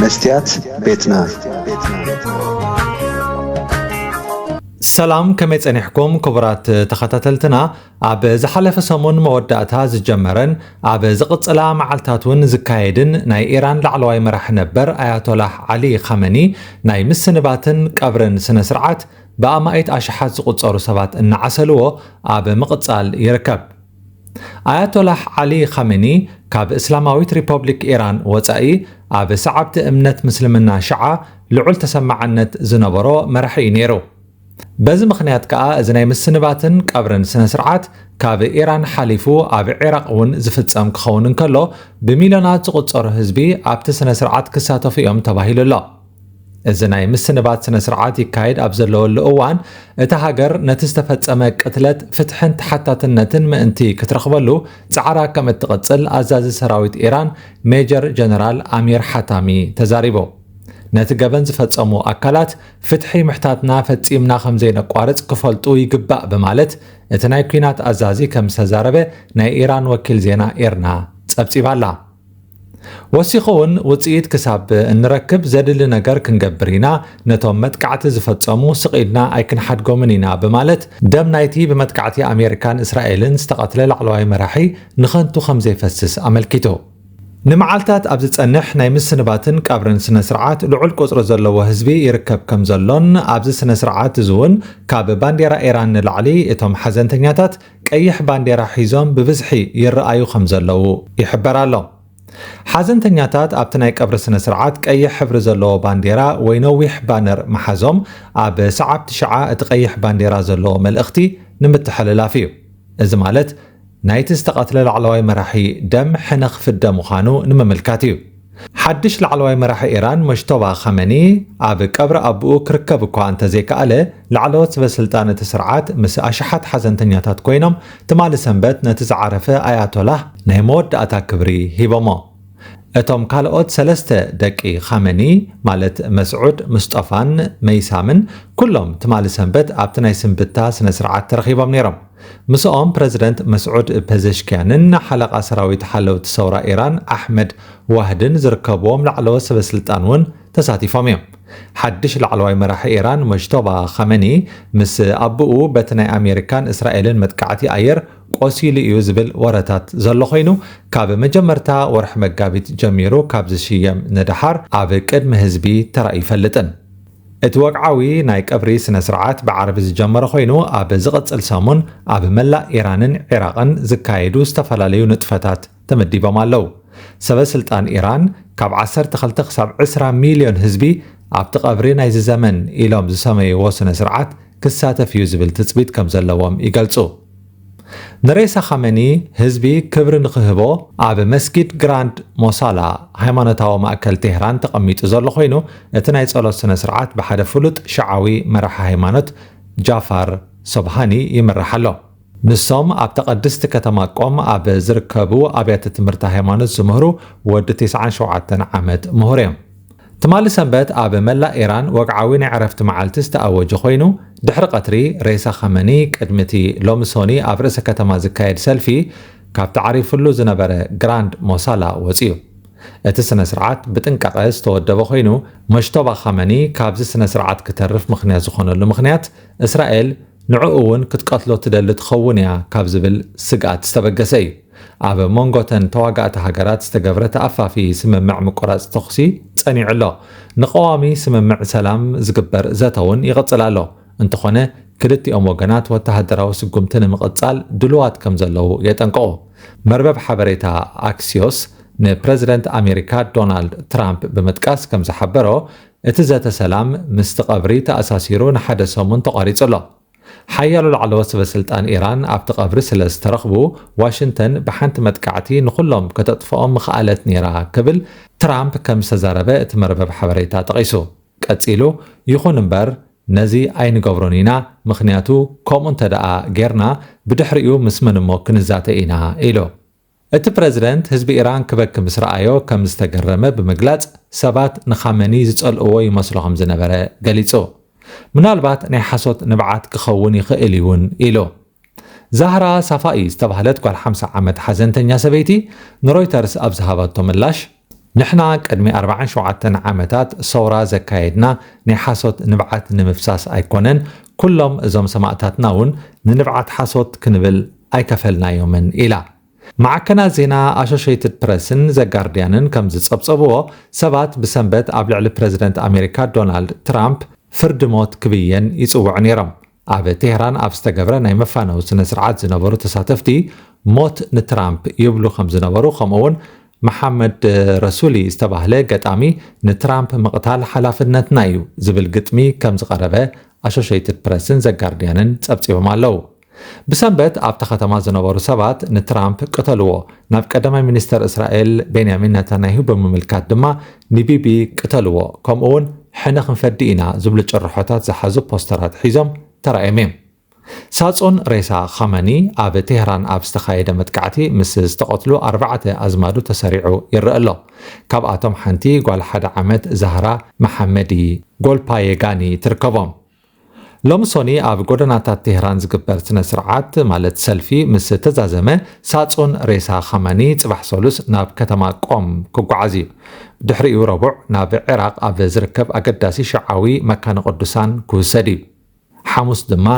መስትያት ቤትና። ሰላም፣ ከመይ ጸኒሕኩም ክቡራት ተኸታተልትና? ኣብ ዝሓለፈ ሰሙን መወዳእታ ዝጀመረን ኣብ ዝቕጽላ መዓልታት እውን ዝካየድን ናይ ኢራን ላዕለዋይ መራሒ ነበር ኣያቶላህ ዓሊ ኻመኒ ናይ ምስንባትን ቀብርን ስነ ስርዓት ብኣማኢት ኣሽሓት ዝቑጸሩ ሰባት እናዓሰልዎ ኣብ ምቕጻል ይርከብ። ኣያቶላህ ዓሊ ኻሜኒ ካብ እስላማዊት ሪፐብሊክ ኢራን ወጻኢ ኣብ ሰዓብቲ እምነት ምስልምና ሽዓ ልዑል ተሰማዕነት ዝነበሮ መራሒ እዩ ነይሩ። በዚ ምኽንያት ከኣ እዚ ናይ ምስንባትን ቀብርን ስነ ስርዓት ካብ ኢራን ሓሊፉ ኣብ ዒራቕ እውን ዝፍጸም ክኸውን እንከሎ ብሚልዮናት ዝቑጸሩ ህዝቢ ኣብቲ ስነ ስርዓት ክሳተፉ እዮም ተባሂሉ ኣሎ። እዚ ናይ ምስንባት ስነ ስርዓት ይካየድ ኣብ ዘለወሉ እዋን እታ ሃገር ነቲ ዝተፈጸመ ቅትለት ፍትሕን ተሓታትነትን ምእንቲ ክትረኽበሉ ጻዕራ ከም እትቕጽል ኣዛዚ ሰራዊት ኢራን ሜጀር ጀነራል ኣሚር ሓታሚ ተዛሪቡ። ነቲ ገበን ዝፈጸሙ ኣካላት ፍትሒ ምሕታትና ፈጺምና ከም ዘይነቋርጽ ክፈልጡ ይግባእ ብማለት እቲ ናይ ኲናት ኣዛዚ ከም ዝተዛረበ ናይ ኢራን ወኪል ዜና ኢርና ጸብጺባ ኣላ። ወሲኹ እውን ውጽኢት ክሳብ እንረክብ ዘድሊ ነገር ክንገብር ኢና፣ ነቶም መጥቃዕቲ ዝፈጸሙ ስቕ ኢልና ኣይክንሓድጎምን ኢና ብማለት ደም ናይቲ ብመጥቃዕቲ ኣሜሪካን እስራኤልን ዝተቐትለ ላዕለዋይ መራሒ ንኸንቱ ከም ዘይፈስስ ኣመልኪቱ። ንመዓልታት ኣብ ዝጸንሕ ናይ ምስንባትን ቀብርን ስነ ስርዓት ልዑል ቁጽሪ ዘለዎ ህዝቢ ይርከብ ከም ዘሎን ኣብዚ ስነ ስርዓት እዚ እውን ካብ ባንዴራ ኢራን ንላዕሊ እቶም ሓዘንተኛታት ቀይሕ ባንዴራ ሒዞም ብብዝሒ ይረኣዩ ከም ዘለዉ ይሕበር ኣሎ። ሓዘንተኛታት ኣብቲ ናይ ቀብሪ ስነ ስርዓት ቀይሕ ሕብሪ ዘለዎ ባንዴራ ወይ ነዊሕ ባነር ምሓዞም ኣብ ሰዓብቲ ሽዓ እቲ ቀይሕ ባንዴራ ዘለዎ መልእኽቲ ንምትሕልላፍ እዩ። እዚ ማለት ናይቲ ዝተቐትለ ላዕለዋይ መራሒ ደም ሕነ ክፍደ ምዃኑ ንምምልካት እዩ። ሓድሽ ላዕለዋይ መራሒ ኢራን መጅቶባ ኻመኒ ኣብ ቀብሪ ኣቦኡ ክርከብ እኳ እንተዘይከኣለ ላዕለዎት ሰበስልጣን እቲ ስርዓት ምስ ኣሽሓት ሓዘንተኛታት ኮይኖም ትማሊ ሰንበት ነቲ ዝዓረፈ ኣያቶላህ ናይ መወዳእታ ክብሪ ሂቦሞ። እቶም ካልኦት ሰለስተ ደቂ ኻመኒ ማለት መስዑድ፣ ምስጦፋን መይሳምን ኩሎም ትማሊ ሰንበት ኣብቲ ናይ ስንብታ ስነ ስርዓት ተረኺቦም ነይሮም። ምስኦም ፕረዚደንት መስዑድ ፐዘሽኪያንን ሓለቓ ሰራዊት ሓለውቲ ሰውራ ኢራን ኣሕመድ ዋህድን ዝርከብዎም ላዕለዎት ሰበስልጣን እውን ተሳቲፎም እዮም። ሓድሽ ላዕለዋይ መራሒ ኢራን መጅቶባ ኻመኒ ምስ ኣቦኡ በቲ ናይ ኣሜሪካን እስራኤልን መጥቃዕቲ ኣየር ቆሲሉ እዩ ዝብል ወረታት ዘሎ ኮይኑ ካብ መጀመርታ ወርሒ መጋቢት ጀሚሩ ካብ ዝሽየም ንደሓር ኣብ ቅድሚ ህዝቢ ተራእዩ ይፈልጥን። እቲ ወግዓዊ ናይ ቀብሪ ስነ ስርዓት ብዓርቢ ዝጀመረ ኮይኑ ኣብ ዝቕጽል ሰሙን ኣብ መላእ ኢራንን ዒራቕን ዝካየዱ ዝተፈላለዩ ንጥፈታት ተመዲቦም ኣለዉ። ሰበ ስልጣን ኢራን ካብ ዓሰርተ ክልተ ክሳብ ዕስራ ሚልዮን ህዝቢ ኣብቲ ቀብሪ ናይዚ ዘመን ኢሎም ዝሰመይዎ ስነ ስርዓት ክሳተፍ እዩ ዝብል ትጽቢት ከም ዘለዎም ይገልጹ። ንሬሳ ኻመኒ ህዝቢ ክብሪ ንኽህቦ ኣብ መስጊድ ግራንድ ሞሳላ ሃይማኖታዊ ማእከል ቴህራን ተቐሚጡ ዘሎ ኮይኑ እቲ ናይ ጸሎት ስነ ስርዓት ብሓደ ፍሉጥ ሽዓዊ መራሒ ሃይማኖት ጃፋር ሶብሃኒ ይምራሕ ኣሎ። ንሶም ኣብታ ቅድስቲ ከተማ ቆም ኣብ ዝርከቡ ኣብያተ ትምህርቲ ሃይማኖት ዝምህሩ ወዲ ተስዓን ሸውዓተን ዓመት ምሁር እዮም። ትማሊ ሰንበት ኣብ መላእ ኢራን ወግዓዊ ናይ ዕረፍቲ መዓልቲ ዝተኣወጀ ኮይኑ ድሕሪ ቀትሪ ሬሳ ኻመኒ ቅድሚ እቲ ሎሚ ሶኒ ኣብ ርእሰ ከተማ ዝካየድ ሰልፊ ካብቲ ዓሪፍሉ ዝነበረ ግራንድ ሞሳላ ወፅዩ። እቲ ስነ ስርዓት ብጥንቃቐ ዝተወደበ ኮይኑ መሽቶባ ኻመኒ ካብዚ ስነ ስርዓት ክተርፍ ምኽንያት ዝኾነሉ ምኽንያት እስራኤል ንዕኡ እውን ክትቀትሎ ትደሊ ትኸውን እያ ካብ ዝብል ስግኣት ዝተበገሰ እዩ። ኣብ መንጎ ተን ተዋጋእቲ ሃገራት ዝተገብረ ተኣፋፊ ስምምዕ ምቁራፅ ተኹሲ ፀኒዑ ኣሎ። ንቀዋሚ ስምምዕ ሰላም ዝግበር ዘተ እውን ይቕፅል ኣሎ። እንተኾነ ክልቲኦም ወገናት ወተሃደራዊ ስጉምቲ ንምቕፃል ድልዋት ከም ዘለዉ የጠንቅቑ። መርበብ ሓበሬታ ኣክሲዮስ ንፕረዚደንት ኣሜሪካ ዶናልድ ትራምፕ ብምጥቃስ ከም ዝሓበሮ እቲ ዘተ ሰላም ምስቲ ቀብሪ ተኣሳሲሩ ንሓደ ሰሙን ተቋሪጹ ኣሎ። ሓያሎ ላዕለዎት ሰበ ስልጣን ኢራን ኣብቲ ቀብሪ ስለ ዝተረኽቡ ዋሽንተን ብሓንቲ መጥቃዕቲ ንኹሎም ከተጥፍኦም ምኽኣለት ነይራ ክብል ትራምፕ ከም ዝተዛረበ እቲ መርበብ ሓበሬታ ጠቒሱ። ቀጺሉ ይኹን እምበር ነዚ ኣይንገብሮን ኢና፣ ምኽንያቱ ከምኡ እንተ ደኣ ጌርና ብድሕሪኡ ምስ መን እሞ ክንዛተ ኢና ኢሉ። እቲ ፕረዚደንት ህዝቢ ኢራን ክበኪ ምስ ረኣዮ ከም ዝተገረመ ብምግላጽ ሰባት ንኻመኒ ዝጸልእዎ ይመስሎ ከም ዝነበረ ገሊጹ። ምናልባት ናይ ሓሶት ንብዓት ክኸውን ይኽእል እውን ኢሉ። ዛህራ ሳፋኢ ዝተባህለት ጓል ሓምሳ ዓመት ሓዘንተኛ ሰበይቲ ንሮይተርስ ኣብ ዝሃበቶ ምላሽ ንሕና ቅድሚ ኣርባዓን ሸውዓተን ዓመታት ሰውራ ዘካየድና ናይ ሓሶት ንብዓት ንምፍሳስ ኣይኮነን፣ ኩሎም እዞም ሰማእታትና እውን ንንብዓት ሓሶት ክንብል ኣይከፈልናዮምን ኢላ። ማዕከናት ዜና ኣሶሽየትድ ፕረስን ዘጋርድያንን ከም ዝጸብጸብዎ፣ ሰባት ብሰንበት ኣብ ልዕሊ ፕረዚደንት ኣሜሪካ ዶናልድ ትራምፕ ፍርዲ ሞት ክብየን ይጽውዑ ነይሮም። ኣብ ቴህራን ኣብ ዝተገብረ ናይ መፋነዊ ስነ ስርዓት ዝነበሩ ተሳተፍቲ፣ ሞት ንትራምፕ ይብሉ ከም ዝነበሩ፣ ከምኡ እውን መሓመድ ረሱሊ ዝተባህለ ገጣሚ ንትራምፕ ምቕታል ሓላፍነትና እዩ ዝብል ግጥሚ ከም ዝቐረበ ኣሶሽየትድ ፕረስን ዘጋርድያንን ጸብጺቦም ኣለዉ። ብሰንበት ኣብታ ከተማ ዝነበሩ ሰባት ንትራምፕ ቅተልዎ፣ ናብ ቀዳማይ ሚኒስተር እስራኤል ቤንያሚን ነታንያሁ ብምምልካት ድማ ንቢቢ ቅተልዎ፣ ከምኡውን ሕነ ክንፈዲ ኢና ዝብሉ ጭርሖታት ዝሓዙ ፖስተራት ሒዞም ተራእዮም እዮም። ሳጹን ሬሳ ኻመኒ ኣብ ቴህራን ኣብ ዝተኻየደ መጥቃዕቲ ምስ ዝተቐትሉ ኣርባዕተ ኣዝማዱ ተሰሪዑ ይረአ ኣሎ። ካብኣቶም ሓንቲ ጓል ሓደ ዓመት ዛህራ መሓመዲ ጎልፓየጋኒ ትርከቦም። ሎሚ ሶኒ ኣብ ጎደናታት ቴህራን ዝግበር ስነ ስርዓት ማለት ሰልፊ ምስ ተዛዘመ፣ ሳጹን ሬሳ ኻመኒ ጽባሕ ሰሉስ ናብ ከተማ ቆም ክጓዓዝ እዩ። ድሕሪኡ ረቡዕ ናብ ዒራቕ ኣብ ዝርከብ ኣገዳሲ ሽዓዊ መካነ ቅዱሳን ክውሰድ እዩ። ሓሙስ ድማ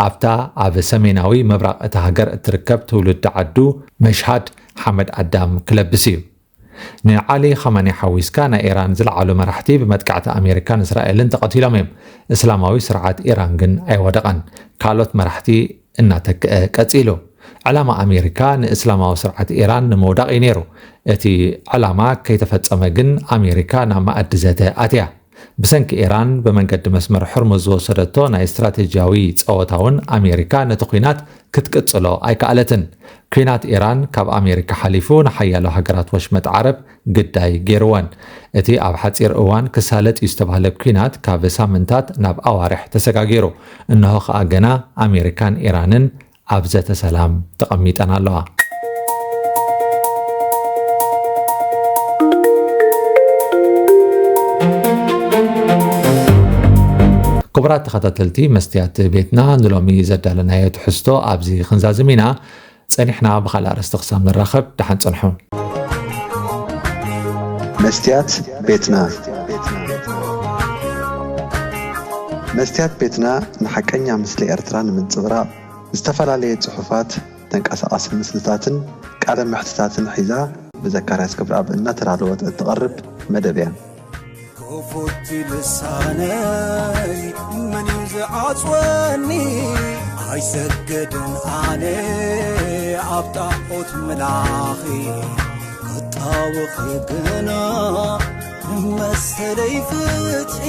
ኣብታ ኣብ ሰሜናዊ ምብራቕ እታ ሃገር እትርከብ ትውልዲ ዓዱ መሽሃድ ሓመድ ኣዳም ክለብስ እዩ። ንዓሊ ኻመኒ ሓዊስካ ናይ ኢራን ዝለዓሉ መራሕቲ ብመጥቃዕቲ ኣሜሪካን እስራኤልን ተቐቲሎም እዮም። እስላማዊ ስርዓት ኢራን ግን ኣይወደቐን። ካልኦት መራሕቲ እናተክአ ቀጺሉ። ዕላማ ኣሜሪካ ንእስላማዊ ስርዓት ኢራን ንምውዳቕ እዩ ነይሩ። እቲ ዕላማ ከይተፈጸመ ግን ኣሜሪካ ናብ መኣዲ ዘተ ኣትያ። ብሰንኪ ኢራን ብመንገዲ መስመር ሕርሙዝ ዝወሰደቶ ናይ ስትራቴጂያዊ ጸወታ እውን ኣሜሪካ ነቲ ኲናት ክትቅጽሎ ኣይከኣለትን። ኲናት ኢራን ካብ ኣሜሪካ ሓሊፉ ንሓያሎ ሃገራት ወሽመጥ ዓረብ ግዳይ ገይርወን። እቲ ኣብ ሓጺር እዋን ክሳለጥ እዩ ዝተባህለ ኲናት ካብ ሳምንታት ናብ ኣዋርሕ ተሰጋጊሩ። እንሆ ከኣ ገና ኣሜሪካን ኢራንን ኣብ ዘተ ሰላም ተቐሚጠን ኣለዋ። ክቡራት ተኸታተልቲ መስትያት ቤትና፣ ንሎሚ ዘዳለናዮ ትሕዝቶ ኣብዚ ክንዛዝም ኢና። ጸኒሕና ብኻልእ ኣርእስቲ ክሳብ ንራኸብ ደሓን ጸንሑ። መስትያት ቤትና። መስትያት ቤትና ንሓቀኛ ምስሊ ኤርትራ ንምንጽብራቕ ዝተፈላለየ ጽሑፋት፣ ተንቀሳቓሲ ምስልታትን ቃለ መሕትታትን ሒዛ ብዘካርያስ ገብረኣብ እናተዳለወት እትቐርብ መደብ እያ። ክፉት ልሳነይ መን እዩ ዝዓጽወኒ? ኣይሰግድን ኣነ ኣብ ጣዖት ምላኺ፣ ክጣወኺ ግና መሰለይ ፍትሒ።